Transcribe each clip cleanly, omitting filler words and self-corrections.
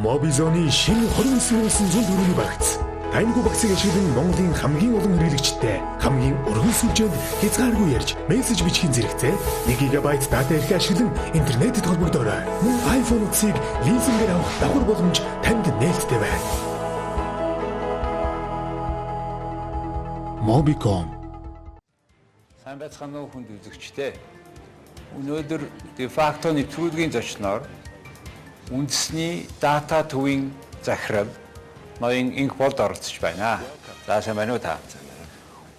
Mobizone-ы шинэ 29,100 төгрөгийн багц. Таньгүй багцыг ашиглан Монголын хамгийн олон хэрэглэгчтэй хамгийн өргөн сүлжээнд хязгааргүй ярьж мессеж бичихийн зэрэгцээ 1 ГБ дата эрхээ ашиглан интернетэд холбогдоорой. Мөн iPhone утсыг лизингээр авах давхар боломж танд нээлттэй байна. Mobicom. Сайн байцгаана уу хүнд үзэгчдээ. Өнөөдөр дефакто нэвтрүүлгийн зочноор үндэсний дата төвийн захирал ноён Энхболд оролцож байна. За, сайн байна уу та?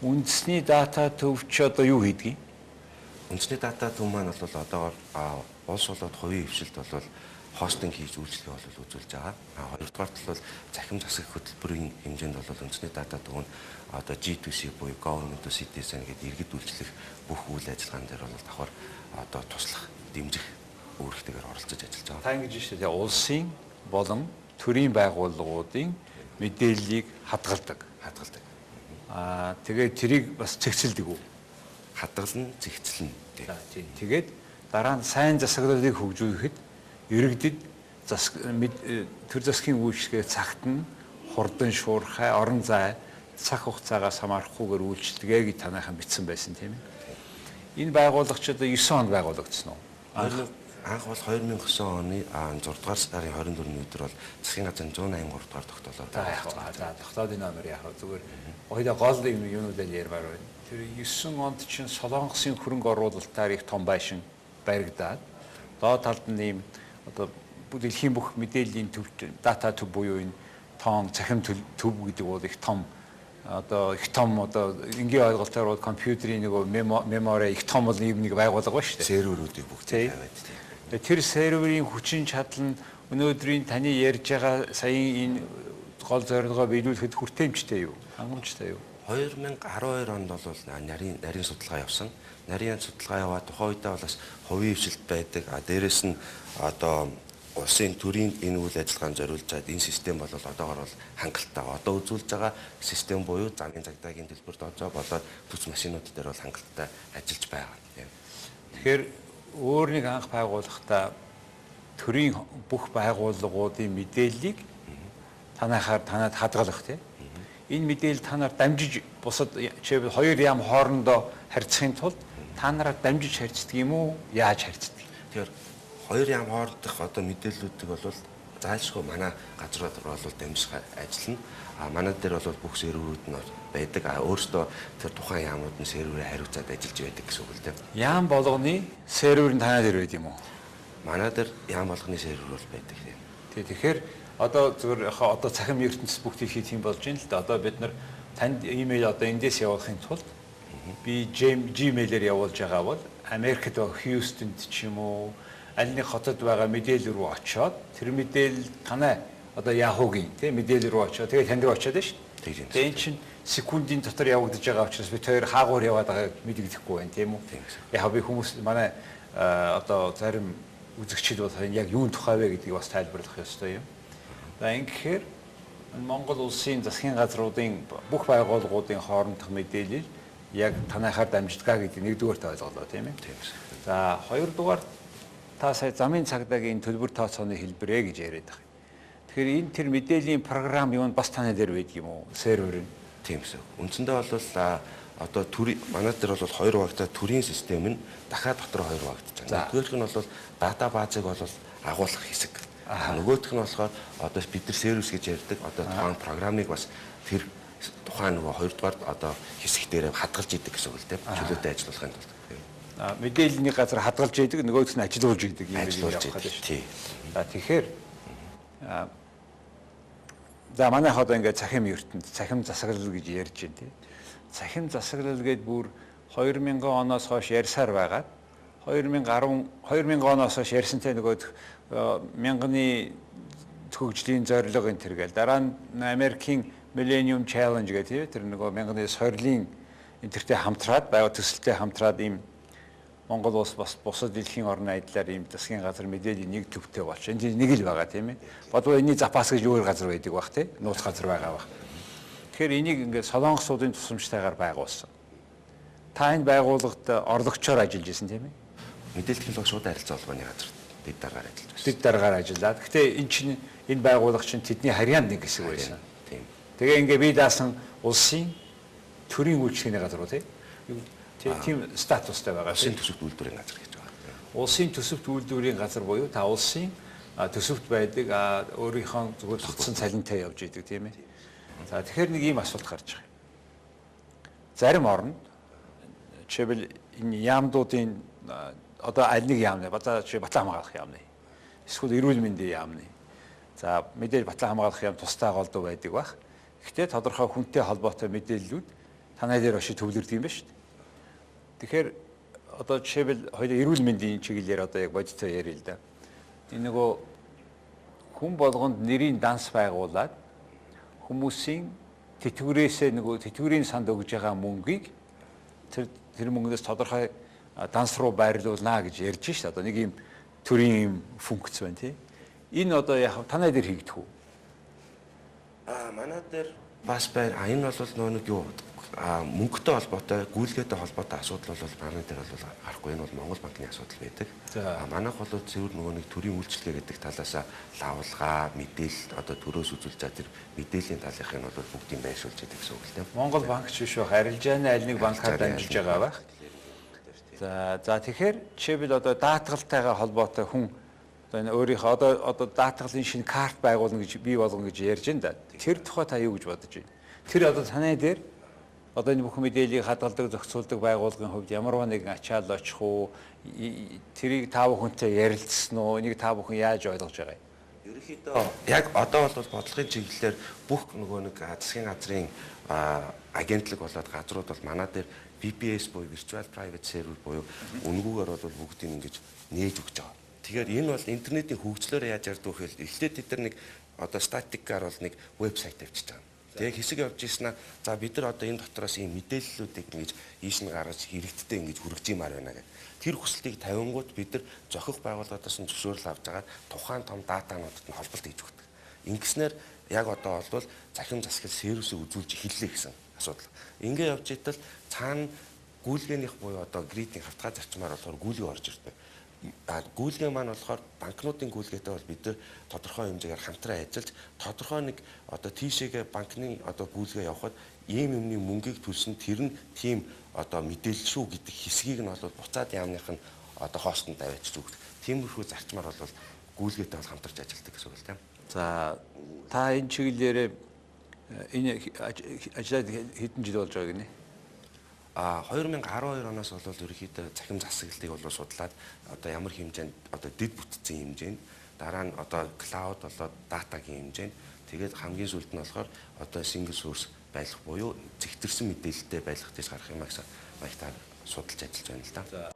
Үндэсний дата төв чи одоо юу хийдгийг? Үндэсний дата төв маань бол одоогор улс болоод хувийн хэвшилд бол hosting хийж үйлчилгээ бол үзүүлж байгаа. Хоёрдугаарт бол цахим засаг хөтөлбөрийн хэмжээнд бол үндэсний дата төв нь одоо G2C буюу Government to Citizen гэдэг иргэд үйлчлэх бүх үйл ажиллагаан дээр бол давхар одоо туслах, дэмжих үүрэгтэйгээр оролцож ажиллаж байгаа. Та ингэж шүү дээ. Улсын болон төрийн байгууллагуудын мэдээллийг хадгалдаг. Хадгалдаг. Тэгээд тэрийг бас цэгцэлдэг үү? Хадгална, цэгцэлнэ. За, тийм. Тэгээд дараа нь сайн засаглалыг хөгжүүлэхэд иргэдэд төр засгийн үйлчилгээ цагт нь хурдан, шуурхай, орон зай, цаг хугацаагаас хамаарахгүйгээр үйлчилдэгэ гэж танайхан бичсэн байсан, тийм ээ. Энэ байгууллага ч одоо 9 онд байгуулагдсан уу? Анх бол 2009 оны 6 дугаар сарын 24-ний өдөр бол засгийн газрын 183 дугаар тогтоолоор байгуулагдсан. За, тогтоолын номер яг зүгээр хоёулаа гол юм юунуудаа ярмаар байна. Тэр 9 онд чинь Солонгосын хөрөнгө оруулалтаар их том байшин баригдаад доод талд нь ийм одоо дэлхийн бүх мэдээллийн төв, дата төв буюу энэ тоон цахим төв гэдэг бол их том, одоо их том, одоо энгийн ойлголтоор бол компьютерийн нөгөө memory их том бол ийм нэг байгууллага ба шүү дээ. Серверүүдийг бүгдийг тавиад, тийм. Тэр серверийн хүчин чадал нь өнөөдрийн таны ярьж байгаа саяын энэ гол зорилгоо биелүүлэхэд хүртээмжтэй юу? Хангамжтай юу? 2012 онд бол нарийн судалгаа явсан. Нарийн судалгаа яваа тухайн үедээ бол бас хувийн хэвшилт байдаг. Дээрэс нь одоо улсын төрийн энэ үйл ажиллагаанд зориулж чад энэ систем бол одоогор бол хангалттай. Одоо үзүүлж байгаа систем буюу замын цагдаагийн төлбөр тооцоо болоод төс машинууд дээр бол хангалттай ажиллаж байгаа. Тэгэхээр өөр нэг анх байгуулахдаа төрийн бүх байгууллагуудын мэдээллийг танайхаар танад хадгалах, тийм. Энэ мэдээлэл та нар дамжиж бусад жишээлбэл хоёр яам хоорондоо харьцахын тулд та нараа дамжиж харьцдаг юм уу? Яаж харьцдаг? Тэгэхээр хоёр яам хоорондох одоо мэдээллүүдийг бол зайлшгүй манай газрууд бол дамжих ажиллана. Манай дээр бол бүх серверүүд нь байдаг. Өөрөөсөө тэр тухайн яамнууд нь серверээ хариуцаад ажиллаж байдаг гэсэн үг л дээ. Яам болгоны сервер нь танай дээр байд юм уу? Манай дээр яам болгоны сервер бол байдаг, тийм. Тий, тэгэхээр одоо зүгээр одоо цахим ертөнцийн бүх дэлхий тийм болж байна л да. Одоо бид нар танд имэйл одоо эндээс явуулахын тулд би Gmail-ээр явуулж байгаа бол Америкт Хьюстонд ч юм уу аль нэг хотод байгаа мэдээлэл рүү очиод тэр мэдээлэл танай одоо Yahoo-гийн тийм мэдээлэл рүү очиод тэгээд танд руу очиод байна шүү дээ. Тэгээд энэ чинь секундын дотор явагдаж байгаа учраас бид хоёр хаагуур яваад байгааг мэдэгдэхгүй байна, тийм үү? Яг би хүмүүс манай одоо зарим үзэгчид бол яг юун тухай вэ гэдгийг бас тайлбарлах ёстой юм. За, ингэхээр Монгол улсын засгийн газруудын бүх байгууллагуудын хоорондох мэдээлэл яг танайхаар дамждаг гэдэг нэгдүгээрт ойлголоо, тийм ээ. За, хоёрдугаар та сая замын цагдаагийн төлбөр тооцооны хэлбэрээ гэж яриад байгаа. Тэгэхээр энэ тэр мэдээллийн програм юу нь бас танай дээр байдаг юм уу? Сервер нь. Тийм эсэ. Үндсэндээ бол одоо манай дээр бол хоёр багтаа төрийн систем нь дахиад дотор хоёр багтж байгаа. Нэгдүгээрх нь бол дата баазыг бол агуулах хэсэг. Нөгөөх нь болохоор одоо бид нар сервис гэж ярьдаг одоо тухайн програмыг бас тэр тухайн нөгөө хоёрдугаар одоо хэсэг дээр хадгалж идэг гэсэн үг л дээ. Чөлөөтэй ажиллуулахын тулд. Мэдээллийн газар хадгалж идэг, нөгөөх нь ажилуулж идэг юм явах гэдэг шүү. Тий. За, тэгэхээр за манайх одоо ингээд цахим ертөнд цахим засаглал гэж ярьж байна, тий. Цахим засаглал гээд бүр 2000 оноос хойш ярьсаар байгаад 2010 оноос хойш ярьсантай нөгөө мянганы хөгжлийн зорилго энэ төр гээл. Дараа нь Америкийн Millennium Challenge гэх тий, тэр нөгөө мянганы сорилын энэ төртэй хамтраад байгууллага төсөлтэй хамтраад ийм Монгол улс бас бусад дэлхийн орны айдлаар ийм засгийн газар мэдээллийн нэг төвтэй болчих. Энд нэг л байгаа, тийм ээ. Бодвол энэний запас гэж өөр газар байдаг бах, тийм. Нууц газар байгаа бах. Тэгэхээр энийг ингээд Солонгосуудын тусламжтайгаар байгуулсан. Та энэ байгууллагад орлогчоор ажиллаж исэн, тийм ээ? Мэдээлэл технологи шууд харилцаа холбооны газар Дэд даргаар ажиллаж байсан. Дэд даргаар ажиллаад. Гэхдээ энэ чинь энэ байгууллага чинь тэдний харьяанд нэг хэсэг байсан. Тийм. Тэгээ ингээ бие даасан улсын төрийн үйлчилгээний газар уу тий? Тийм статустай байгаа. Улсын төсөвт үйлдвэрийн газар гэж байгаа. Улсын төсөвт үйлдвэрийн газар буюу та улсын төсөвт байдаг өөрийнхөө зүгээр тогтсон цалинтай явж идэг тийм ээ. За тэгэхээр нэг ийм асуулт гарч байгаа юм. Зарим оронд жишээлбэл энэ яамдуудын одоо аль нэг яамны жишээ Батлан хамгаалах яамны эсвэл эрүүл мэндийн яамны. За мэдээж Батлан хамгаалах яам тусдаа голдуу байдаг бах. Гэхдээ тодорхой хүнтэй холбоотой мэдээллүүд танай дээр очиж төвлөрдөг юм байна шүү дээ. Тэгэхээр одоо жишээлбэл хоёул эрүүл мэндийн чиглэлээр одоо яг бодиттой яриа л да. Энэ нөгөө хүн болгонд нэрийн данс байгуулад хүмүүсийн тэтгэврээсээ нөгөө тэтгэврийн санд өгж байгаа мөнгийг тэр мөнгнөөс тодорхой данс руу байрлуулнаа гэж ярьж шít. Одоо нэг юм төрийн юм функц байна тий. Энэ одоо яг танай дээр хийгдэх үү? Манай дээр бас байна. Энэ бол нөгөө нэг юу мөнгөтэй холбоотой, гүйлгээтэй холбоотой асуудал бол манай дээр бол гарахгүй. Энэ бол Монгол банкны асуудал байдаг. Манайх бол цэвэр нөгөө нэг төрийн үйлчилгээ гэдэг талаас лавлгаа, мэдээлэл одоо төрөөс үзүүлж байгаа тэр мэдээллийн талынхыг нь бол бүгдийг байршуулж яадаг гэсэн үг л дээ. Монгол банк ч биш байх, арилжааны аль нэг банкаар дамжиж байгаа байх. За тэгэхээр жишээлбэл одоо даатгалтайгаа холбоотой хүн одоо энэ өөрийнхөө одоо даатгалын шинэ карт байгуулна гэж бий болгоно гэж ярьж байна да. Тэр тухай та юу гэж бодож байна? Тэр одоо танай дээр одоо энэ бүх мэдээллийг хадгалдаг, зохицуулдаг байгууллагын хувьд ямарваа нэгэн ачаал очих уу? Тэрийг та бүхэнтэй ярилцсан уу? Энийг та бүхэн яаж ойлгож байгаа юм? Ерөнхийдөө яг одоо бол бодлогын чиглэлээр бүх нөгөө нэг засгийн газрын агентлаг болоод газрууд бол манай дээр VPS буюу Virtual Private Server буюу үнгүүгээр бол бүгдийг ингэж нээж өгч байгаа. Тэгэхээр энэ бол интернетийн хөгжлөөр яаж ярьдаг вэ гэхээр эхлээд тэд нар нэг одоо статикаар бол нэг вебсайт тавьчихж байгаа. Тэгээ хэсэг явж ийснаа за бид нар одоо энэ дотроос ийм мэдээллүүдийг ингэж ийш нь гаргаж хэрэгтдээ ингэж хүргэж иймаар байна гэх. Тэр хүсэлтийг тавингууд бид нар зохих байгууллагуудаас нь зөвшөөрөл авч агаад тухайн том датануудад нь холболт хийж өгдөг. Ингэснээр яг одоо бол захим засгал сервисийг үзүүлж эхэллээ гэсэн асуудал. Ингээ явж итэл цаана гүйлгээнийх буюу одоо гридийн хавтгай зарчмаар болохоор гүйлгээ орж ирдэг. Гүйлгээ маань болохоор банкнуудын гүйлгээтэй бол бид нар тодорхой хэмжээгээр хамтран ажиллаж тодорхой нэг одоо тийшээгээ банкны одоо гүйлгээ явахад ийм юмны мөнгийг төлсөн тэр нь тийм одоо мэдээлэл шүү гэдэг хэсгийг нь бол буцаад яамных нь одоо хостонд аваачиж өгдөг. Тиймэрхүү зарчмаар бол гүйлгээтэй бол хамтарч ажилладаг гэсэн үг л тийм. За та энэ чиглэлээрээ энэ ажиллаад хэдэн жил болж байгааг нэ? 2012 оноос бол ерөнхийдөө захим засаглалыг бол судлаад одоо ямар хэмжээнд одоо дэд бүтцийн хэмжээнд дараа нь одоо клауд болоод датагийн хэмжээнд тэгээд хамгийн сүүлд нь болохоор одоо single source байх буюу зэгтэрсэн мэдээлэлтэй байх тийш гарах юм аа гэсэн маягтаар судалж ажиллаж байна л да.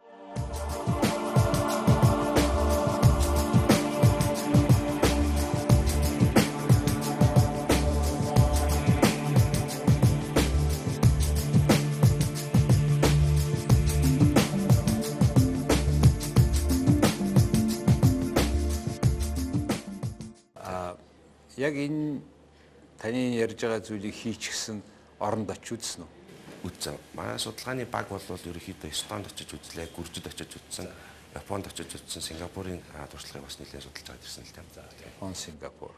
Яг энэ таны ярьж байгаа зүйлийг хийчихсэн оронд очиж үзсэн үү? Үзсэн. Манай судалгааны баг бол ерөнхийдөө Эстонд очиж үзлээ, Гүржид очиж үзсэн, Японд очиж үзсэн, Сингапурын туршлагыг бас нэлээд судалж аваад ирсэн л дээ. За, Япон, Сингапур.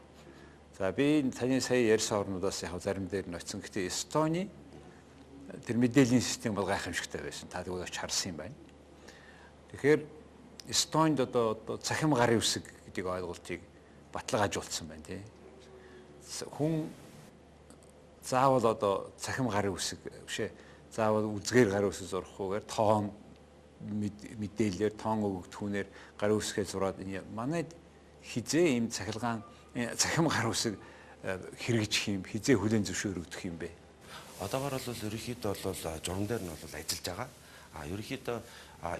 За би таны сая ярьсан орнуудаас яг зарим дээр нь очсон. Гэхдээ Эстоны тэр мэдээллийн систем бол гайхамшигтай байсан. Та тэгвэл очиж харсан юм байна. Тэгэхээр Эстонд одоо цахим гарын үсэг гэдэг ойлголтыг баталгаажуулсан байна тий. Хүн заавал одоо цахим гарын үсэг бишээ заавал үзгээр гарын үсэг зурахгүйгээр тоон мэдээллээр тоон өгөгдхүүнээр гарын үсгээ зураад энэ манайд хизээ ийм цахилгаан цахим гарын үсэг хэрэгжих юм хизээ хүлээн зөвшөөрөгдөх юм бэ? Одоогор бол ерөнхийдөө бол журам дээр нь бол ажиллаж байгаа. Ерөнхийдөө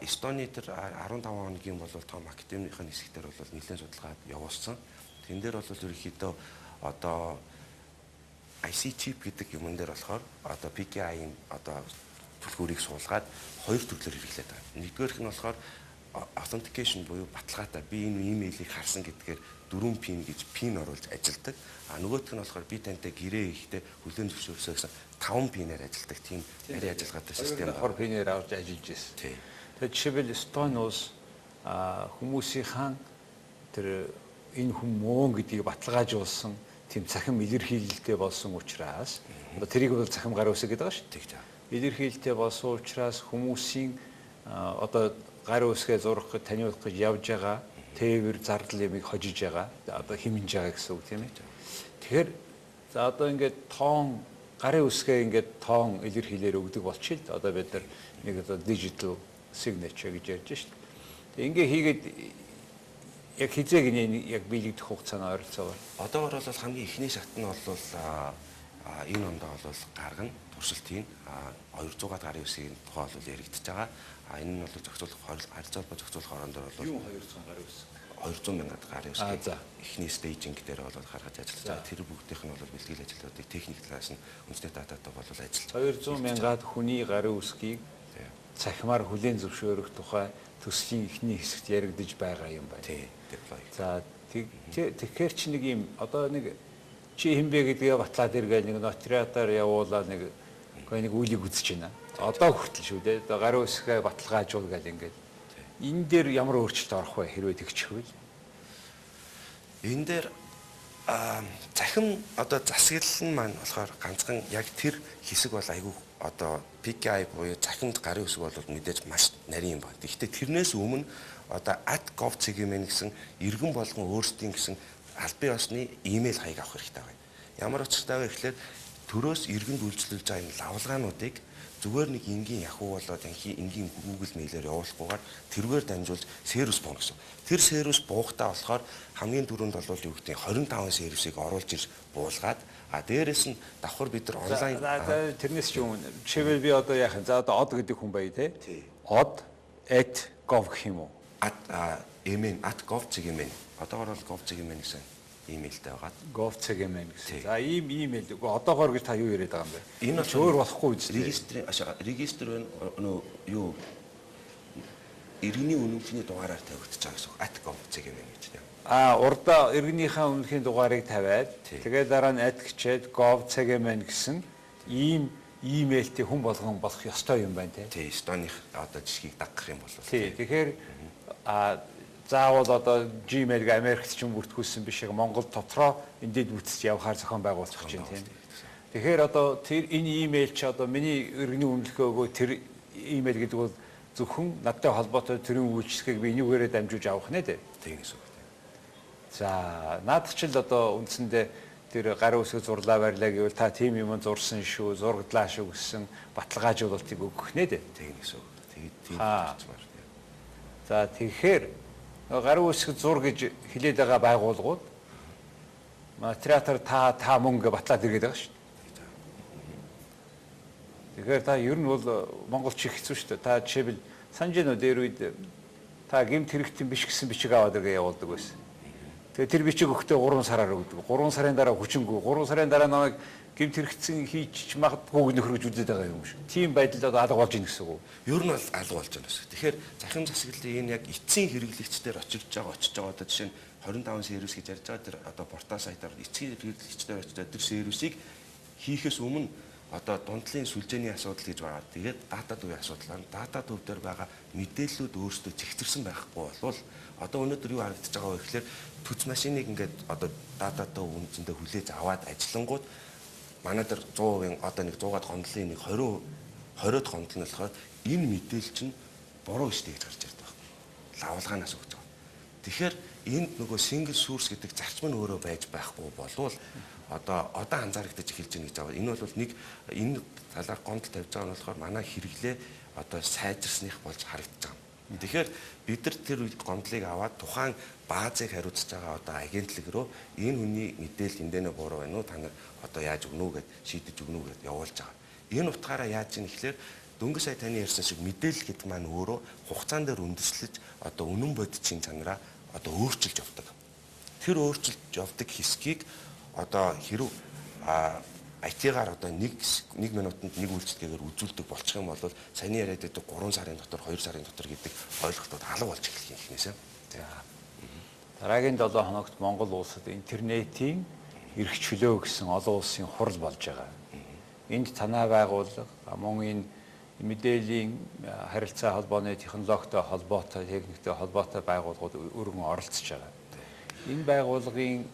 Эстоны тэр 15 хоногийн бол том академийн хэсэгтэр бол нэлээд судалгаа явуулсан. Тэн дээр бол ерөнхийдөө одоо IC chip гэдэг юмн дээр болохоор одоо PKI-ийн одоо түлхүүрийг суулгаад хоёр төрлөөр хэрэглээд байгаа. Нэгдүгээрх нь болохоор authentication буюу баталгаатай би энэ имэйлийг харсан гэдгээр 4 PIN гэж PIN оруулж ажилладаг. А нөгөөх нь болохоор би тантай гэрээ хийхдээ хүлээн зөвшөөрсөн гэсэн 5 PIN-ээр ажилладаг тийм арай ажиллагаатай систем. 2 PIN-ээр авч ажиллаж байсан. Тийм. Тэгээд жишээлбэл Эстон улс хүмүүсийнхаа тэр энэ хүн мөн гэдгийг баталгаажуулсан тийм цахим илэрхийлэлтэй болсон учраас одоо тэрийг бол цахим гарын үсэг гэдэг байгаа шүү дээ. Илэрхийлэлтэй болсон учраас хүмүүсийн одоо гарын үсгээ зурах гэж таниулах гэж явж байгаа тээвэр зардал ямыг хожиж байгаа, одоо хэмнэж байгаа гэсэн үг тийм ээ. Тэгэхээр за одоо ингээд тоон гарын үсгээ ингээд тоон илэрхийлээр өгдөг болчих л. Одоо бид нар нэг одоо digital signature гэж ярьж шүү дээ. Тэг ингээ хийгээд яг хизээг нь яг биелэгдэх хугацаа нь ойролцоогоор. Одоогор бол хамгийн эхний шат нь бол энэ ондоо бол гаргана, туршилт хийн. 200-аад гарын үсгийн тухай бол яригдчихэж байгаа. Энэ нь бол зохицуулах харилцаа холбоо зохицуулах орон дээр бол юу 200 гарын үсэг 200 мянгад гарын үсгийг эхний staging дээр бол гаргаж ажиллаж байгаа. Тэр бүгдийнх нь бол бэлтгэл ажлуудыг техник талаас нь үндэсний дататай бол ажиллаж 200 мянгад хүний гарын үсгийг цахимаар хүлээн зөвшөөрөх тухай төслийн эхний хэсэгт яригдж байгаа юм байна. Тий, deploy. За тэгэхээр чи нэг юм одоо нэг чи хэн бэ гэдгээ батлаад иргээл нэг нотариатаар явуулаад нэг нэг үйлийг үзэж байна. Одоо хүртэл шүү дээ. Одоо гарын үсгээ баталгаажуул гэл ингээд. Энэ дээр ямар өөрчлөлт орох вэ хэрвээ тэгчихвэл? Энэ дээр цахим одоо засаглал нь маань болохоор ганцхан яг тэр хэсэг бол айгүй одоо PKI буюу цахимд гарын үсэг бол мэдээж маш нарийн юм байна. Гэхдээ тэрнээс өмнө одоо @gov.cgmn гэсэн иргэн болгон өөрсдийн гэсэн албан ёсны имэйл хаяг авах хэрэгтэй байна. Ямар учиртай вэ гэхээр төрөөс иргэнд үйлчлүүлж байгаа энэ лавлгаануудыг зүгээр нэг энгийн Yahoo болоод энгийн Google Mail-ээр явуулахгүйгээр тэргээр дамжуулж сервис бууна гэсэн. Тэр сервис буухдаа болохоор хамгийн түрүүнд бол юу гэдэг нь 25 сервисийг оруулж ирж буулгаад дээрээс нь давхар бид нар онлайн тэрнээс ч өмнө жишээлбэл би одоо яах юм? За одоо од гэдэг хүн бай тээ. Od@gov гэх юм уу? @mn @gov.mn. Одоогор бол gov.mn гэсэн имэйлтэй байгаа. gov.mn гэсэн. За ийм имэйл үгүй одоогоор гэж та юу яриад байгаа юм бэ? Энэ бол өөр болохгүй үст. Регистр байна нөө юу иргэний үнэмлэхний дугаараар тавигдчих байгаа гэсэн. @gov.mn гэж тийм. Урдаа иргэнийхээ үнэмлэхийн дугаарыг тавиад тэгээд дараа нь @гчээд gov.mn гэсэн ийм имэйлтэй хүн болгон болох ёстой юм байна тий. Тий, Эстоных одоо жишгийг дагах юм бол. Тий. Тэгэхээр заавал одоо Gmail-г Америкт ч юм бүртгүүлсэн биш яг Монгол дотроо эндээд бүтсэж явахаар зохион байгуулах чинь тийм. Тэгэхээр одоо тэр энэ имэйл чи одоо миний иргэний үнэмлэхээ өгөө тэр имэйл гэдэг бол зөвхөн надтай холбоотой төрийн үйлчлэгийг би энүүгээрээ дамжуулж авах нэ дээ. Тийм гэсэн үг тийм. За наадах чил одоо үндсэндээ тэр гарын үсэг зурлаа барьлаа гэвэл та тийм юм зурсан шүү, зурагдлаа шүү гэсэн баталгаажуулалтыг өгөх нэ дээ. Тийм гэсэн үг. Тэгээд тийм болчихмаар тийм. За тэгэхээр гарын үсэг зур гэж хэлээд байгаа байгууллагууд материатар та мөнгө батлаад иргээд байгаа шүү дээ. Тэгэхээр та ер нь бол монголч их хэцүү шүү дээ. Та жишээлбэл санаж байна уу дээр үед та гэмт хэрэгтэн биш гэсэн бичиг аваад иргээ явуулдаг байсан. Тэгээ тэр бичиг өгөхдөө 3 сараар өгдөг. 3 сарын дараа хүчингү, 3 сарын дараа намайг гэмт хэрэгцэн хийж магадгүй нөхөр гэж үзээд байгаа юм шиг. Тийм байдалд одоо алга болж ийн гэсэн үг. Ер нь бол алга болж байна гэсэн. Тэгэхээр захим засаглалын энэ яг эцсийн хэрэглэгчдэр очиж байгаа одоо жишээ нь 25 сервис гэж ярьж байгаа тэр одоо портал сайтаар эцсийн хэрэглэгчдэр очиж тэр сервисийг хийхээс өмнө одоо дундлын сүлжээний асуудал гэж байгаа. Тэгээд дата төвийн асуудал байна. Дата төв дээр байгаа мэдээллүүд өөрсдөө зэгцэрсэн байхгүй болвол одоо өнөөдөр юу харагдаж байгаа вэ гэхээр төц машиныг ингээд одоо дата төв үндсэндээ хүлээж аваад ажиллангууд манай дээр 100% одоо нэг 100-аад гомдлын нэг 20-од гомдол нь болохоор энэ мэдээлэл чинь буруу шүү дээ гэж гарч ирдэг байна. Лавлгаанаас өгч байгаа. Тэгэхээр энд нөгөө single source гэдэг зарчим нь өөрөө байж байхгүй болвол одоо анзаарэгдэж эхэлж байна гэж байгаа. Энэ бол нэг энэ талаар гомдол тавьж байгаа нь болохоор манай хэрэглээ одоо сайжирсных болж харагдаж байгаа. Тэгэхээр бид нар тэр үед гомдлыг аваад тухайн баазыг хариуцж байгаа одоо агентлаг руу энэ хүний мэдээлэл эндэнэ буруу байна уу, та нар одоо яаж өгнө үү гэд шийдэж өгнө үү гэд явуулж байгаа. Энэ утгаараа яаж юм гэхлээр дөнгөж сая таны ярьсан шиг мэдээлэл гэдэг маань өөрөө хугацаан дээр үндэслэж одоо үнэн бодитын чанараа одоо өөрчилж явдаг. Тэр өөрчилж явдаг хэсгийг одоо хэрв IT-гаар одоо нэг минутанд нэг үйлчлэгээр үзүүлдэг болчих юм бол саяны яриад байдаг 3 сарын дотор 2 сарын дотор гэдэг ойлголтууд алга болж эхлэх юм ихнээсээ. За. Дараагийн 7 хоногт Монгол улсад интернетийн эрх чөлөө гэсэн олон улсын хурал болж байгаа. Энд танай байгууллага мөн энэ мэдээллийн харилцаа холбооны технологитой холбоотой, техниктэй холбоотой байгууллагууд өргөн оролцож байгаа. Энэ байгууллагын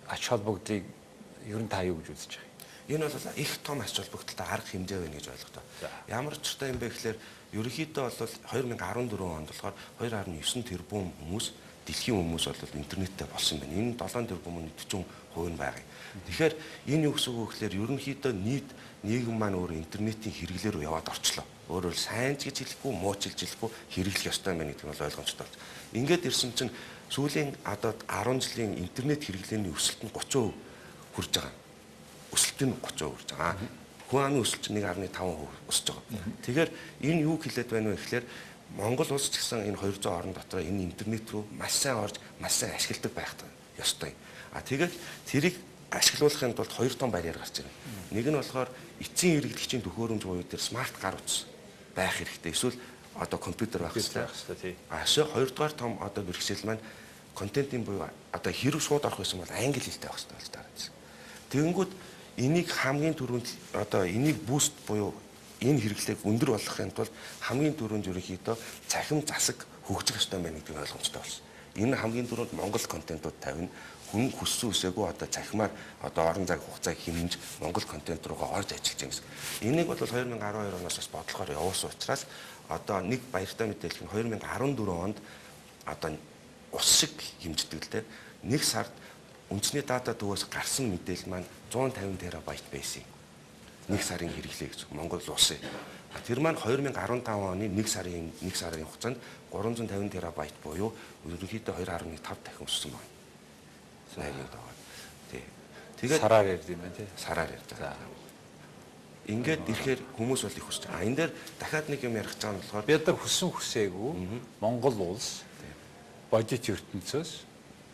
ач холбогдлыг ер нь та юу гэж үзэж байгаа юм? Энэ бол их том ач холбогдолтой арга хэмжээ байна гэж ойлгох тоо. Ямар учиртай юм бэ гэхээр ерөнхийдөө бол 2014 онд болохоор 2.9 тэрбум хүмүүс, дэлхийн хүмүүс бол интернеттэй болсон байна. Энэ 7 тэрбумын 40% нь байгаа юм. Тэгэхээр энэ юу гэсэн үг вэ гэхээр ерөнхийдөө нийт нийгэм маань өөр интернетийн хэрэглээ рүү яваад орчлоо. Өөрөөр сайн ч гэж хэлэхгүй, муу ч гэж хэлэхгүй хэрэглэх ёстой юм байна гэдэг нь бол ойлгомжтой болж. Ингээд ирсэн чинь сүүлийн одоо 10 жилийн интернет хэрэглээний өсөлт нь 30% хүрж байгаа. Өсөлт нь 30% хүрж байгаа. Хүн амын өсөлт чинь 1.5% өсөж байгаа. Тэгэхээр энэ юу хэлээд байна вэ гэхээр Монгол улс ч гэсэн энэ 200 орн дотор энэ интернет рүү маш сайн орж, маш сайн ашигладаг байх ёстой. А тэгээд тэрийг ашиглуулахын тулд хоёр том барьер гарч ирнэ. Нэг нь болохоор эцсийн хэрэглэгчийн төхөөрөмж буюу тэр смарт гар утас байх хэрэгтэй. Эсвэл одоо компьютер байх хэрэгтэй. А эсвэл хоёрдугаар том одоо бэрхшээл маань контентын буюу одоо хэрв шууд орох байсан бол англи хэлтэй байх хэрэгтэй болж таарсан. Тэгэнгүүт энийг хамгийн түрүүнд одоо энийг boost буюу энэ хэрэглээг өндөр болгохын тулд хамгийн түрүүнд ерөнхийдөө цахим засаг хөгжих ёстой байна гэдэг нь ойлгомжтой болсон. Энэ хамгийн түрүүнд монгол контентууд тавина. Хүн хүссэн үсээгүй одоо цахимаар одоо орон зай хугацааг хэмнэж монгол контент руугаа орж ажиллаж байгаа гэсэн. Энийг бол 2012 оноос бас бодлохоор явуулсан учраас одоо нэг баяртай мэдээлэл нь 2014 онд одоо ус шиг хэмждэг л дээ. Нэг сард үндэсний дата төвөөс гарсан мэдээлэл маань 150 терабайт байсан юм. Нэг сарын хэрэглээ гэж Монгол улсын. Тэр маань 2015 оны нэг сарын хугацаанд 350 терабайт буюу ерөнхийдөө 2.5 дахин өссөн байна. 8 доо. Тий. Тэгээд сараар ярьд юм байна тий. Сараар ярьж байгаа. Ингээд ирэхээр хүмүүс бол их хүсэж байгаа. Энэ дээр дахиад нэг юм ярих гэж байгаа нь болохоор бид нар хүссэн хүсээгүй Монгол улс бодит ертөнцөөс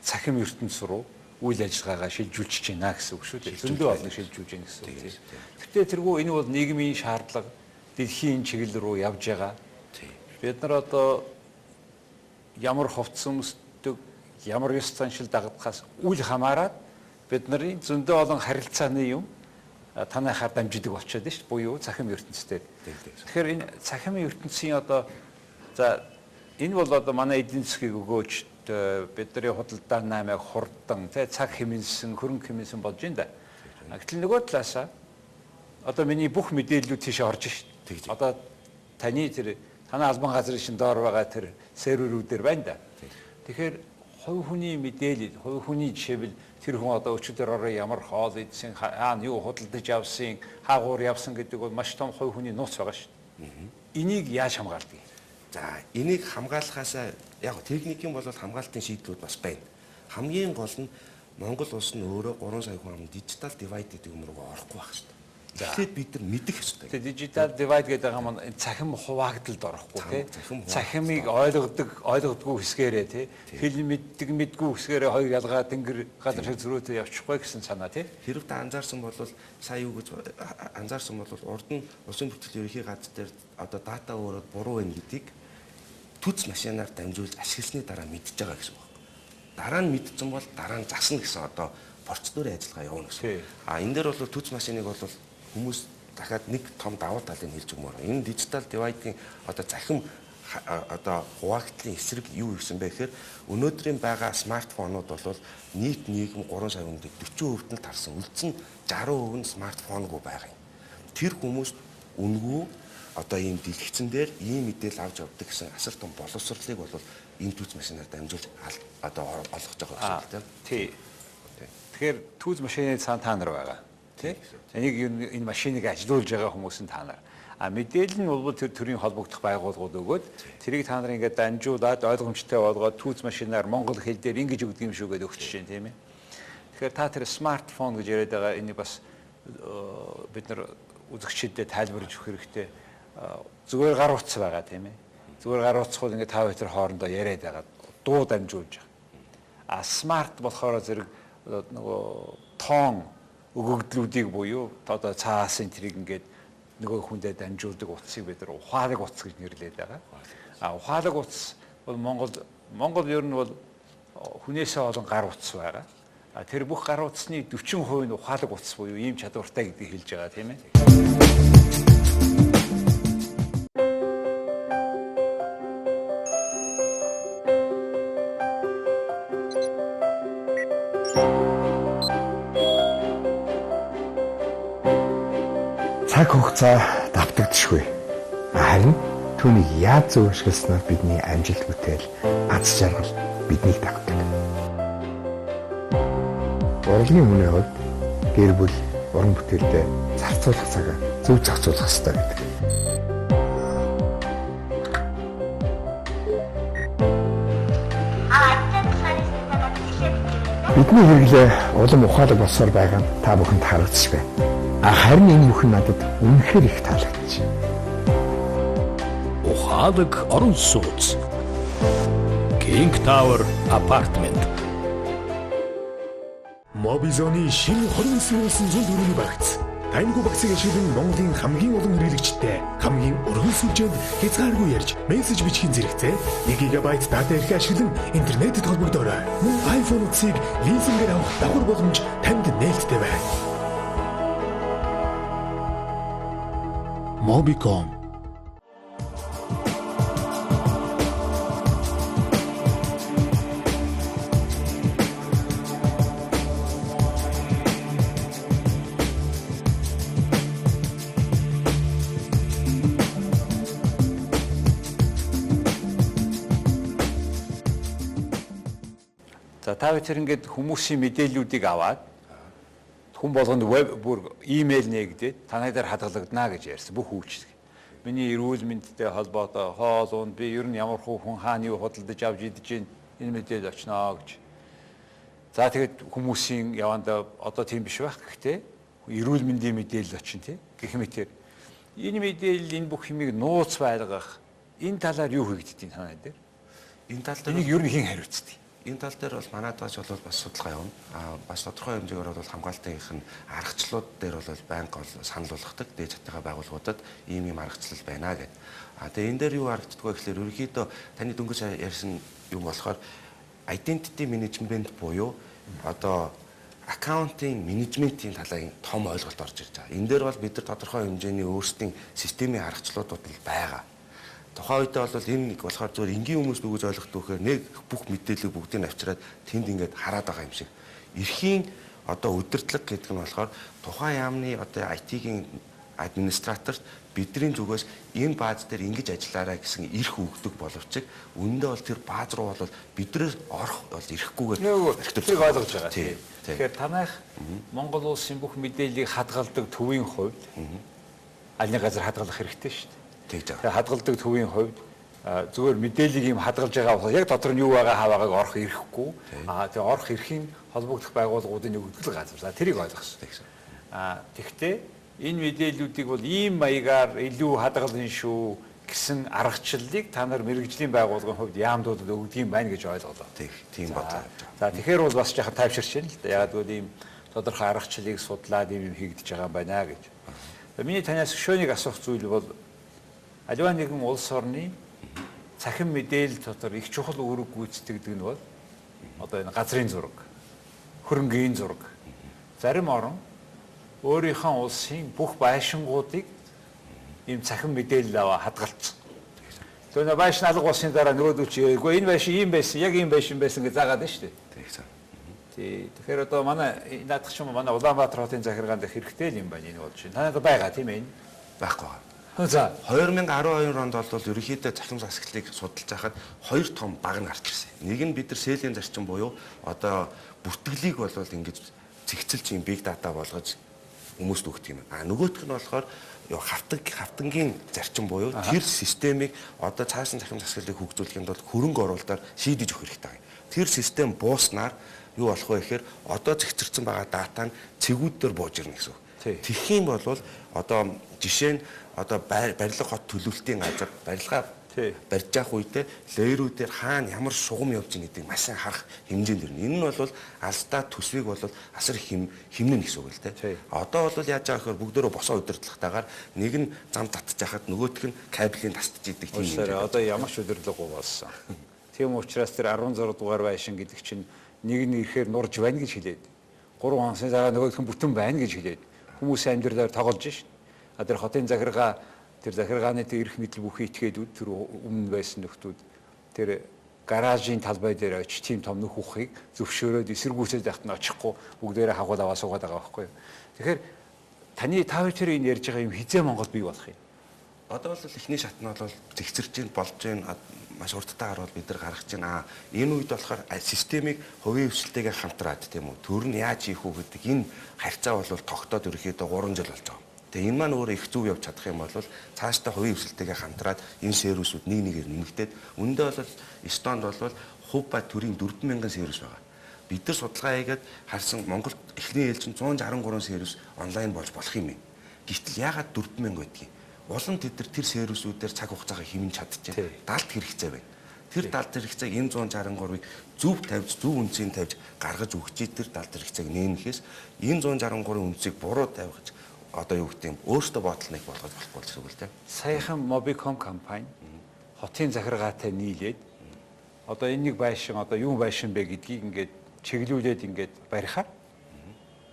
цахим ертөнц рүү үйл ажиллагаагаа шилжүүлж байна гэсэн үг шүү дээ. Зөндөө олон шилжүүлж байна гэсэн үг тий. Гэхдээ тэргүй энэ бол нийгмийн шаардлага, дэлхийн чиглэл рүү явж байгаа. Бид нар одоо ямар хувцас өмсдөг, ямар ёс заншил дагадахаас үл хамааран бид нарын зөндөө олон харилцааны юм танайхаар дамжидаг болчиход шүү дээ. Буюу цахим ертөнцтэй. Тэгэхээр энэ цахим ертөнцийн одоо за энэ бол одоо манай эдийн засгийг өгөөж бидний худалдаа наймыг хурдан тий цаг хэмнэсэн, хөрөнгө хэмнэсэн болж байна да. Гэтэл нөгөө талаасаа одоо миний бүх мэдээллүүд тийшээ орж шүү. Одоо таны тэр танай албан газрын шин доор байгаа тэр серверүүдээр байна да. Тэгэхээр хувь хүний мэдээлэл, хувь хүний жишээвэл тэр хүн одоо өчигдөр орой ямар хоол идсэн, хаана юу худалдаж авсан, хаагуур явсан гэдэг бол маш том хувь хүний нууц байгаа шүү. Энийг яаж хамгаалдаг юм? За, энийг хамгаалахаасаа яг техникийн бол хамгаалтын шийдлүүд бас байна. Хамгийн гол нь Монгол улс нь өөрөө 3 сая хүн ам digital divide гэдэг юм руу орохгүй байх хэрэгтэй. Тэгэхээр бид нар мэдэх ёстой. Тэгээ digital divide гэдэг юм цахим хуваагдалд орохгүй тий. Цахимыг ойлгодог, ойлгодгүй хэсгээрээ тий. Хэл мэддэг, мэдгүй хэсгээрээ хоёр ялгаа тэнгэр газар шиг зөрөөтэй явчихгүй гэсэн санаа тий. Хэрв та анзаарсан бол сая юу гэж анзаарсан бол урд нь улсын бүртгэл ерөнхий газар дээр одоо дата өөрөө буруу байна гэдгийг түц машинаар дамжуулж ашигласны дараа мэдж байгаа гэсэн үг. Дараа нь мэдсэн бол дараа нь засна гэсэн одоо процедурын ажиллагаа явна гэсэн. А энэ дээр бол түц машиныг бол хүмүүс дахиад нэг том давуу талыг хэлж өгмөр. Энэ digital divide-ийн одоо захим одоо хуваагдлын эсрэг юу гэсэн бэ гэхээр өнөөдрийн байгаа смартфонууд бол нийт нийгэм 3 сая хүнд 40% нь тарсан. Үлдсэн 60% нь смартфонгүй байгаа юм. Тэр хүмүүст үнгүй одоо ийм дэлгэцэн дээр ийм мэдээлэл авч явдаг гэсэн асар том боловсролыг бол энэ түүц машинаар дамжуулж одоо олгож байгаа гэсэн үг тийм. Тэгэхээр түүц машины цаана та нар байгаа. Тий. Энийг энэ машиныг ажилуулж байгаа хүмүүс нь та нар. А мэдээлэл нь бол тэр төрийн холбогдох байгууллагууд өгөөд тэрийг та нар ингээд дамжуулаад ойлгомжтой болгоод түүц машинаар монгол хэл дээр ингэж өгдөг юм шүү гэдээ өгч чинь тийм ээ. Тэгэхээр та тэр смартфон гэж яриад байгаа энийг бас бид нар үзэгчдэд тайлбарж өгөх хэрэгтэй. Зүгээр гар утас байгаа тийм ээ. Зүгээр гар утас бол ингээд та хоёр хоорондоо яриад байгаа дуу дамжуулж байгаа. А смарт болохоор зэрэг нөгөө тоон өгөгдлүүдийг буюу одоо цаасын тэрийг ингээд нөгөө хүндээ дамжуулдаг утсыг бид нар ухаалаг утас гэж нэрлэдэг байгаа. А ухаалаг утас бол Монгол ер нь бол хүнээсээ олон гар утас байгаа. А тэр бүх гар утасны 40% нь ухаалаг утас буюу ийм чадвартай гэдгийг хэлж байгаа тийм ээ. Цаг хугацаа давтагдшгүй. Харин түүнийг яаж зөв ашигласнаар бидний амжилт бүтээл, аз жаргал биднийг дагдаг. Урлагийн хүний хувьд гэр бүл, уран бүтээлдээ зарцуулах цагаа зөв зохицуулах ёстой гэдэг. Бидний хэрэглээ улам ухаалаг болсоор байгаа нь та бүхэнд харагдаж байна. Харин энэ бүхэн надад үнэхээр их таалагдчих. Ухаалаг орон сууц. King Tower Apartment. Mobizone-ы шинэ 29900 төгрөгийн багц. Таймгүй багцыг ашиглан Монголын хамгийн олон хэрэглэгчтэй хамгийн өргөн сүлжээнд хязгааргүй ярьж мессеж бичихийн зэрэгцээ 1 ГБ дата эрхээ ашиглан интернетэд холбогдоорой. Мөн iPhone утсыг лизингээр авах давхар боломж танд нээлттэй байна. Mobicom. За та бид тэр ингээд хүмүүсийн мэдээллүүдийг аваад хүн болгонд веб бүр имэйл нээгдээд танай дээр хадгалагдана гэж ярьсан бүх үйлчлэг. Миний эрүүл мэндтэй холбоотой хоол унд би ер нь ямар хүн хаана юу худалдаж авч идэж гин энэ мэдээлэл очноо гэж. За тэгэд хүмүүсийн явандаа одоо тийм биш байх гэхдээ эрүүл мэндийн мэдээлэл очин тий гэх мэтэр энэ мэдээлэл энэ бүх юмыг нууц байлгах энэ талаар юу хийгддэг танай дээр? Энэ тал дээр энийг ер нь хэн хариуцдаг? Энэ тал дээр бол манад бас бол бас судалгаа явна. Бас тодорхой хэмжээгээр бол хамгаалтынх нь аргачлалууд дээр бол байнга бол санал болгодог. Дээд цатгаа байгууллагуудад ийм ийм аргачлал байна гэд. Тэгээ энэ дээр юу харагддаг вэ гэхээр ерөнхийдөө таны дөнгөж ярьсан юм болохоор identity management буюу одоо аккаунтын менежментийн талын том ойлголт орж ирж байгаа. Энэ дээр бол бид нар тодорхой хэмжээний өөрсдийн системийн аргачлалууд бол байгаа. Тухайн үедээ бол энэ нэг болохоор зөвхөн энгийн хүмүүс нүгэж ойлгохгүй гэхээр нэг бүх мэдээллийг бүгдийг авчираад тэнд ингээд хараад байгаа юм шиг. Эрхийн одоо удирдлага гэдэг нь болохоор тухайн яамны одоо IT-ийн администраторт бидний зүгээс энэ бааз дээр ингэж ажиллаарай гэсэн эрх өгдөг боловч үнэндээ бол тэр бааз руу бол бидрээс орох бол эрхгүйгээр тэрийг ойлгож байгаа. Тэгэхээр танайх Монгол улсын бүх мэдээллийг хадгалдаг төвийн хувьд аль нэг газар хадгалах хэрэгтэй шүү дээ. Тэгэхээр хадгалдаг төвийн хувьд зүгээр мэдээллийг юм хадгалж байгаа болохоор яг дотор нь юу байгаа хаваагааг орох эрхгүй. Тэгээ орох эрхийн холбогдох байгууллагуудын өгөгдөл газар. За тэрийг ойлгосон. Тэгвэл энэ мэдээллүүдийг бол ийм маягаар илүү хадгална шүү гэсэн аргачлалыг та нар мэргэжлийн байгууллагын хувьд яамдуудад өгдөг юм байна гэж ойлголоо. Тийм бодлоо явж байгаа. За тэгэхээр бол бас жаахан тайвширч байна л да. Яг гэвэл ийм тодорхой аргачлалыг судлаад ийм юм хийгдэж байгаа юм байна гэж. Миний танаас шөөнийг асуух зүйл бол аливаа нэгэн улс орны цахим мэдээлэл дотор их чухал үүрэг гүйцэтгэдэг нь бол одоо энэ газрын зураг, хөрөнгийн зураг. Зарим орн өөрийнхөө улсын бүх байшингуудыг ийм цахим мэдээлэл аваа хадгалцсан. Тэгэхээр байшин алга болсны дараа нөгөөдөл чи үгүй энэ байшин ийм байсан, яг ийм байшин байсан гэж заагаад байна шүү дээ. Тий. Тэгэхээр одоо манай наадах ч юм уу манай Улаанбаатар хотын захиргаанд хэрэгтэй л юм байна энэ болж байна. Танайд байгаа тийм ээ энэ? Байхгүй байгаа. За 2012 онд бол ерөнхийдөө цахим засаглалыг судалж байхад хоёр том баг нь гарч ирсэн. Нэг нь бид нар сээлийн зарчим буюу одоо бүртгэлийг бол ингэж цэгцэлж юм big data болгож хүмүүст өгдөг юм. Нөгөөх нь болохоор хавтангийн зарчим буюу тэр системийг одоо цаашин цахим засаглалыг хөгжүүлэхийн тулд хөрөнгө оруулалтаар шийдэж өгөх хэрэгтэй. Тэр систем бууснаар юу болох вэ гэхээр одоо цэгцэрсэн байгаа дата нь цэгүүд дээр бууж ирнэ гэсэн үг. Тэгэх юм бол одоо жишээ нь одоо барилга хот төлөвлөлтийн газар барилгаа барьж явах үедээ лейрүүдээр хаана ямар шугам явж байгаа гэдгийг маш сайн харах хэмжээнд ирнэ. Энэ нь бол алстаа төсвийг бол асар хэмнэн гэсэн үг л дээ. Одоо бол яаж байгаа гэхээр бүгдөө босоо удирдлагатайгаар нэг нь зам татчих хахад нөгөөх нь кабелийн тасдаж идэг тийм юм. Одоо ямар ч удирдлагагүй болсон. Тийм учраас тэр 16 дугаар байшин гэдэг чинь нэг нь ирэхээр нурж байна гэж хэлээд 3 хоносны дараа нөгөөх нь бүтэн байна гэж хэлээд хүмүүс амьдралаар тоглож шин. Тэр хотын захиргаа тэр захиргааны тэр эрх мэдэл бүхий этгээдүүд тэр өмнө байсан нөхдүүд тэр гаражийн талбай дээр очиж тийм том нөх ухыг зөвшөөрөөд эсэргүүцээд байхад нь очихгүй бүгдээрээ хагуул аваа суугаад байгаа байхгүй юу. Тэгэхээр Таны та хоёр энэ ярьж байгаа юм хизээ Монгол бий болох юм? Одоо бол эхний шат нь бол зэгцэрч гин болж гин маш урттай гарвал бид нар гаргаж байна. Энэ үед болохоор системийг хувийн хвшилтэйгээ хамтраад тийм үү төр нь яаж хийх үү гэдэг энэ харьцаа бол тогтоод ерөөхдөө 3 жил болж байгаа. Тэгээ энэ маань өөрөө их зөв явж чадах юм бол цаашдаа хувийн хвшилтэйгээ хамтраад энэ сервисүүд нэг нэгээр нэмэгдээд үүндээ бол Эстонд бол хувь ба төрийн 4000 сервис байгаа. Бид нар судалгаа хийгээд харсан Монголд эхний ээлжинд 163 сервис онлайн болж болох юм. Гэтэл яагаад 4000 байдгийг? Улам тэд нар тэр сервисүүдээр цаг хугацаагаа хэмнэж чадчихэв. Далд хэрэгцээ байна. Тэр далд хэрэгцээг энэ 163-ыг зөв тавьж, зөв үнцийг тавьж гаргаж өгч тэр далд хэрэгцээг нэмэхээс энэ 163-ын үнцийг буруу тавьж одоо юу гэдэг юм өөртөө бодлоныг болгож болохгүй гэсэн үг л дээ. Саяхан Mobicom компани хотын захиргаатай нийлээд одоо энэ нэг байшин одоо юу байшин бэ гэдгийг ингээд чиглүүлээд ингээд барихаар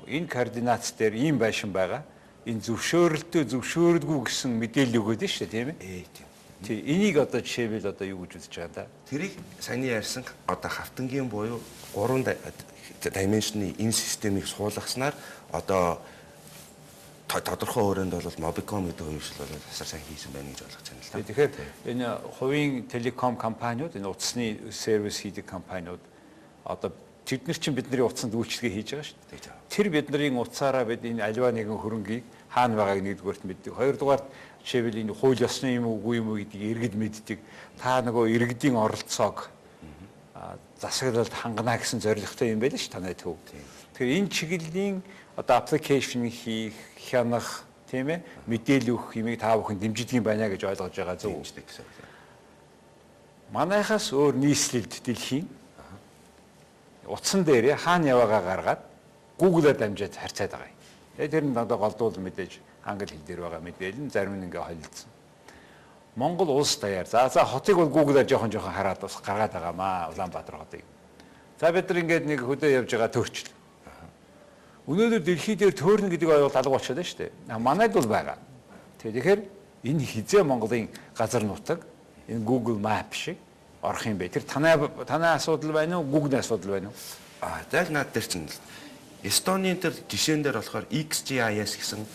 энэ координац дээр ийм байшин байгаа. Энэ зөвшөөрөлтөө зөвшөөрдгүү гэсэн мэдээлэл өгөөд нь шүү дээ, тийм ээ? Тийм. Тий, энийг одоо жишээлбэл одоо юу гэж үзэж байгаа юм да? Тэрийг саяны ярьсан одоо хавтангийн буюу 3 дайменшны энэ системийг суулгаснаар одоо тодорхой өрөөнд бол Mobicom гэдэг хувьшил бол асар сайн хийсэн байна гэж ойлгож байна л да. Тэгэхээр энэ хувийн телеком компаниуд, энэ утасны сервис хийдэг компаниуд одоо тэд нар чинь бидний утсанд үйлчилгээ хийж байгаа шүү дээ. Тэр бидний утсаараа бид энэ аливаа нэгэн хөрөнгийг хаана байгааг нэгдүгээрт мэддэг. Хоёрдугаарт жишээлбэл энэ хууль ёсны юм уугүй юм уу гэдгийг иргэд мэддэг. Та нөгөө иргэдийн оролцоог засаглалд хангана гэсэн зорилготой юм байл шүү танай төв. Тэгэхээр энэ чиглэлийн одоо аппликейшн хийх, хянах, тийм ээ, мэдээлэл өгөх юмыг та бүхэн дэмждэг юм байна гэж ойлгож байгаа зөв үү? Гэсэн. Манайхаас өөр нийслэлд дэлхийн утсан дээр хаана яваагаа гаргаад Google-аар дамжаад харьцаад байгаа юм. Тэгээд тэр нь одоо голдуул мэдээж англи хэл дээр байгаа мэдээлэл нь зарим нь ингээ холилдсон. Монгол улс даяар за хотыг бол Google-аар жоохон хараад бас гаргаад байгаамаа Улаанбаатар хотыг. За бид нар ингээд нэг хөдөө явж байгаа төрчл. Өнөөдөр дэлхий дээр төөрнө гэдэг ойлголт алга болчиход байна шүү дээ. Манайд бол байгаа. Тэгэхээр энэ хизээ Монголын газар нутаг энэ Google Map шиг орох юм бэ? Тэр танай асуудал байна уу? Google-ийн асуудал байна уу? За наад дээр чинь Эстонийн тэр жишээн дээр болохоор XGIS гэсэн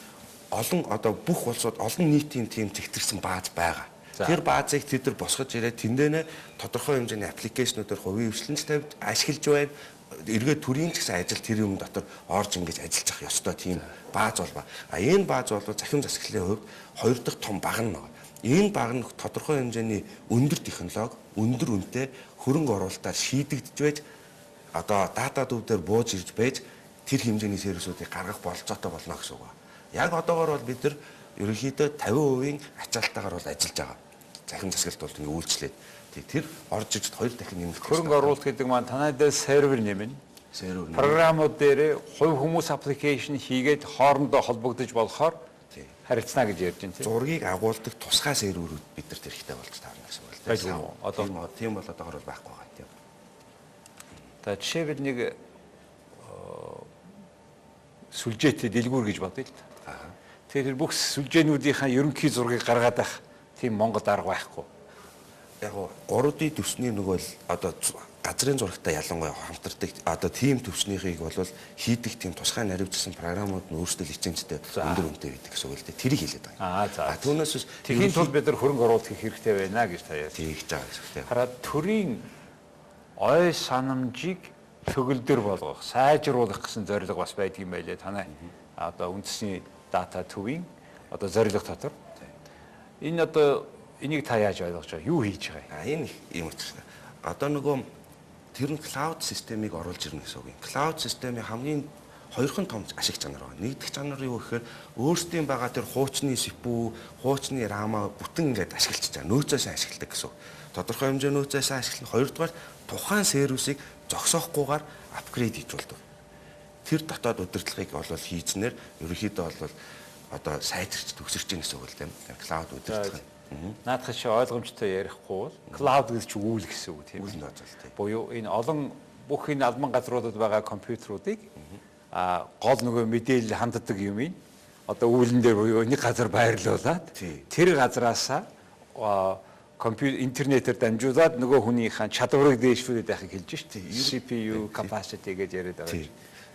олон одоо бүх улсууд олон нийтийн тийм зэгтэрсэн бааз байгаа. Тэр баазыг тэд нар босгож ирээд тэндэнэ тодорхой хэмжээний аппликейшнүүдээр хувийн хвшлэнч тавьж ашиглаж байна. Эргээд төрийн ч гэсэн ажил тэр юм дотор орж ингэж ажиллаж явах ёстой тийм бааз бол ба. А энэ бааз бол захим засаглалын хувьд хоёр дахь том баг нь байна. Энэ баг нь тодорхой хэмжээний өндөр технологи, өндөр үнэтэй хөрөнгө оруулалтаар шийдэгдэж байж одоо дата төв дээр бууж ирж байж тэр хэмжээний сервисүүдийг гаргах болцоотой болно гэсэн үг. Яг одоогор бол бид нар ерөнхийдөө 50% ачаалтаагаар бол ажиллаж байгаа. Захим засаглалт бол ингээ үйлчлээд тэр орж ижид хоёр дахин нэмэлт. Хөрөнгө оруулалт гэдэг маань танай дээр сервер нэмнэ. Сервер. Програмууд дээр хувь хүмүүс аппликейшн хийгээд хоорондоо холбогдож болохоор харилцана гэж ярьж байна тийм. Зургийг агуулдаг тусгай серверүүд бид нарт хэрэгтэй болж таарна гэсэн үг л дээ. Одоо тийм бол одоогор бол байхгүй байгаа тийм. За жишээлбэл нэг сүлжээтэй дэлгүүр гэж бодъё л да. Тэгэхээр тэр бүх сүлжээнүүдийнхаа ерөнхий зургийг гаргаад байх тийм Монгол арга байхгүй. Яг 3D төвсний нөгөө л одоо газрын зурагтай ялангуяа хамтардаг одоо тийм төвснийхийг бол хийдэг тийм тусгай наривчсан програмууд нь өөрсдөө лицензтэй өндөр үнэтэй байдаг гэсэн үг л дээ. Тэрийг хэлээд байгаа. За түүнээс биш тэгэхийн тулд бид нар хөрөнгө оруулалт хийх хэрэгтэй байна гэж та ярьж. Тэгж байгаа гэсэн үг тийм. Хараад төрийн ой санамжийг төгөлдөр болгох, сайжруулах гэсэн зорилго бас байдаг юм байлээ. Танай одоо үндэсний дата төвийн одоо зорилго дотор. Энэ одоо энийг та яаж ойлгож байгаа? Юу хийж байгаа юм? Энэ юм учиртай. Одоо нөгөө тэр нь клауд системийг оруулж ирнэ гэсэн үг юм. Клауд системийн хамгийн хоёрхан том ашиг чанар байна. Нэг дэх чанар юу гэхээр өөрсдийн байгаа тэр хуучны CPU, хуучны RAM-а бүтэн ингээд ашиглаж байгаа. Нөөцөөс ашигладаг гэсэн үг. Тодорхой хэмжээ нөөцөөс ашиглана. Хоёрдугаар тухайн сервисийг зогсоохгүйгээр апгрейд хийж болдог. Тэр дотоод удирдлагыг бол хийцнээр ерөнхийдөө бол одоо сайжирч төгсөрч гин гэсэн үг л тийм. Клауд удирдлага. Наадах чи ойлгомжтой ярихгүй бол клауд гэж чи үйл гэсэн үг тийм. Үйл нөөцөл тийм. Буюу энэ олон бүх энэ алман газруудад байгаа компьютеруудыг гол нөгөө мэдээлэл ханддаг юм ин одоо үүлэн дээр буюу нэг газар байрлуулад тэр газраасаа компьютер интернетээр дамжуулаад нөгөө хүнийхээ чадварыг дээшлүүлээд байхыг хэлж шүү дээ. CPU capacity гэж яриад байгаа.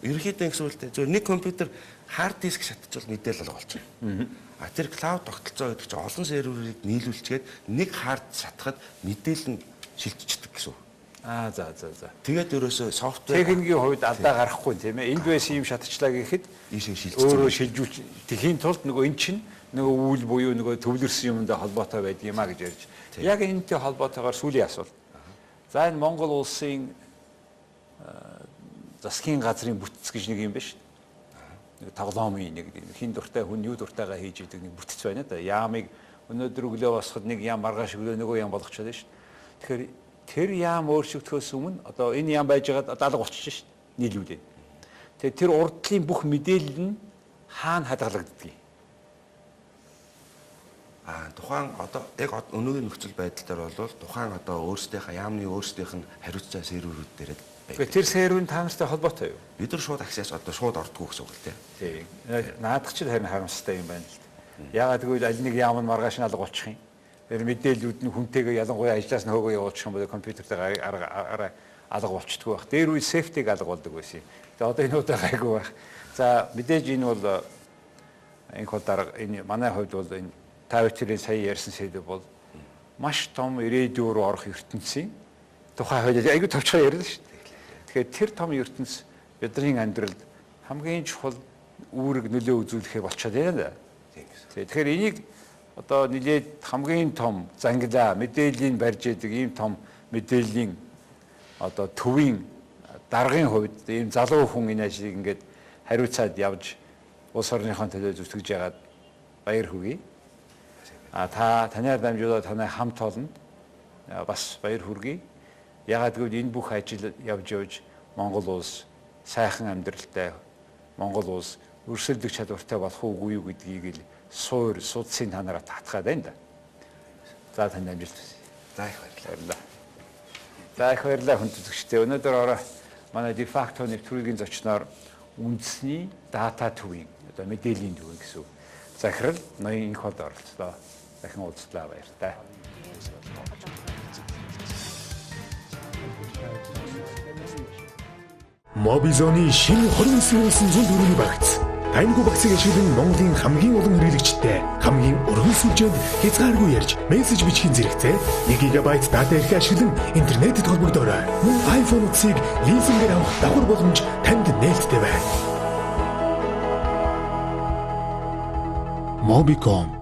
Ерөнхийдөө ингэсэн үл дээ. Зөв нэг компьютер хард диск шатчихвал мэдээлэл алга болчихно. А тэр cloud тогтолцоо гэдэг чинь олон серверийг нийлүүлчихэд нэг хард шатахад мэдээлэл нь шилжчихдэг гэсэн үг. Аа за за за. Тэгээд ерөөсөө software техникийн хувьд алдаа гарахгүй тийм ээ. Энд байсан юм шатчихлаа гэхэд ийшээ шилжчихсэн. Өөрөө шилжүүлж тэхийн тулд нөгөө эн чинь нөгөө үйл буюу нөгөө төвлөрсөн юмдаа холбоотой байдаг юм а гэж ярьж. Яг энэтэй холбоотойгоор сүүлийн асуулт. За энэ Монгол улсын засгийн газрын бүтц гэж нэг юм байна шүү дээ. Нэг тоглоомын нэг хин дуртай хүн юу дуртайгаа хийж идэг нэг бүтц байна да. Яамыг өнөөдөр өглөө босоход нэг яам маргааш өглөө нөгөө яам болгочоод байна шүү дээ. Тэгэхээр тэр яам өөрчлөгдөхөөс өмнө одоо энэ яам байж байгаад алга болчихж шүү дээ. Нийлүүлээ. Тэгэхээр тэр урдлын бүх мэдээлэл нь хаана хадгалагддаг юм? А тухайн одоо яг өнөөгийн нөхцөл байдал дээр бол тухайн одоо өөрсдийнхээ яамны өөрсдийнх нь хариуцсан серверүүд дээр байдаг. Тэр сервер нь та нартай холбоотой юу? Бид нар шууд access одоо шууд ордгоо гэсэн үг л дээ. Тийм. Наадах чинь харин харамсалтай юм байна л дээ. Яагаад гэвэл аль нэг яам нь маргааш нь алга болчих юм. Тэр мэдээллүүд нь хүнтэйгээ ялангуяа ажлаас нь хөөгөө явуулчих юм бол компьютертэй арга алга болчдгоо байх. Дээр үе safety-г алга болдог байсан юм. Тэгээ одоо энэ удаа гайгүй байх. За мэдээж энэ бол энэ хол дарга энэ манай хувьд бол энэ та бүхэн сая ярьсан сэдэв бол маш том ирээдүйн рүү орох ертөнцийн тухай хууль айгүй товчхон ярьлаа шүү дээ. Тэгэхээр тэр том ертөнц бидний амьдралд хамгийн чухал үүрэг нөлөө үзүүлэхээ болчиход байна да. Тэгэхээр энийг одоо нэлээд хамгийн том зангилаа мэдээллийг барьж идэг ийм том мэдээллийн одоо төвийн даргын хувьд ийм залуу хүн энэ ажлыг ингээд хариуцаад явж улс орныхон төлөө зүтгэж яагаад баяр хүргэе. А та танаар дамжуулаад танай хамт олонд бас баяр хүргэе. Яагаад гэвэл энэ бүх ажил явж явж Монгол улс сайхан амьдралтай Монгол улс өрсөлдөх чадвартай болох уугүй юу гэдгийг л суур судсын та нараа татгаад байна да. За танд амжилт хүсье. За их баярлалаа. За их баярлалаа хүн үзэгчдээ. Өнөөдөр орой манай дефакто нэвтрүүлгийн зочноор үндэсний дата төвийн одоо мэдээллийн төвийн гэсэн үг. Захирал ноён инх хол оролцлоо. Дахин уулзлаа баяртай. Mobizone-ы шинэ 29904-ний багц. Таймгүй багцыг ашиглан Монголын хамгийн олон хэрэглэгчтэй хамгийн өргөн сүлжээнд хязгааргүй ярьж мессеж бичихийн зэрэгцээ 1 ГБ дата эрхээ ашиглан интернетэд холбогдоорой. Мөн iPhone утсыг лизингээр авах давхар боломж танд нээлттэй байна. Mobicom.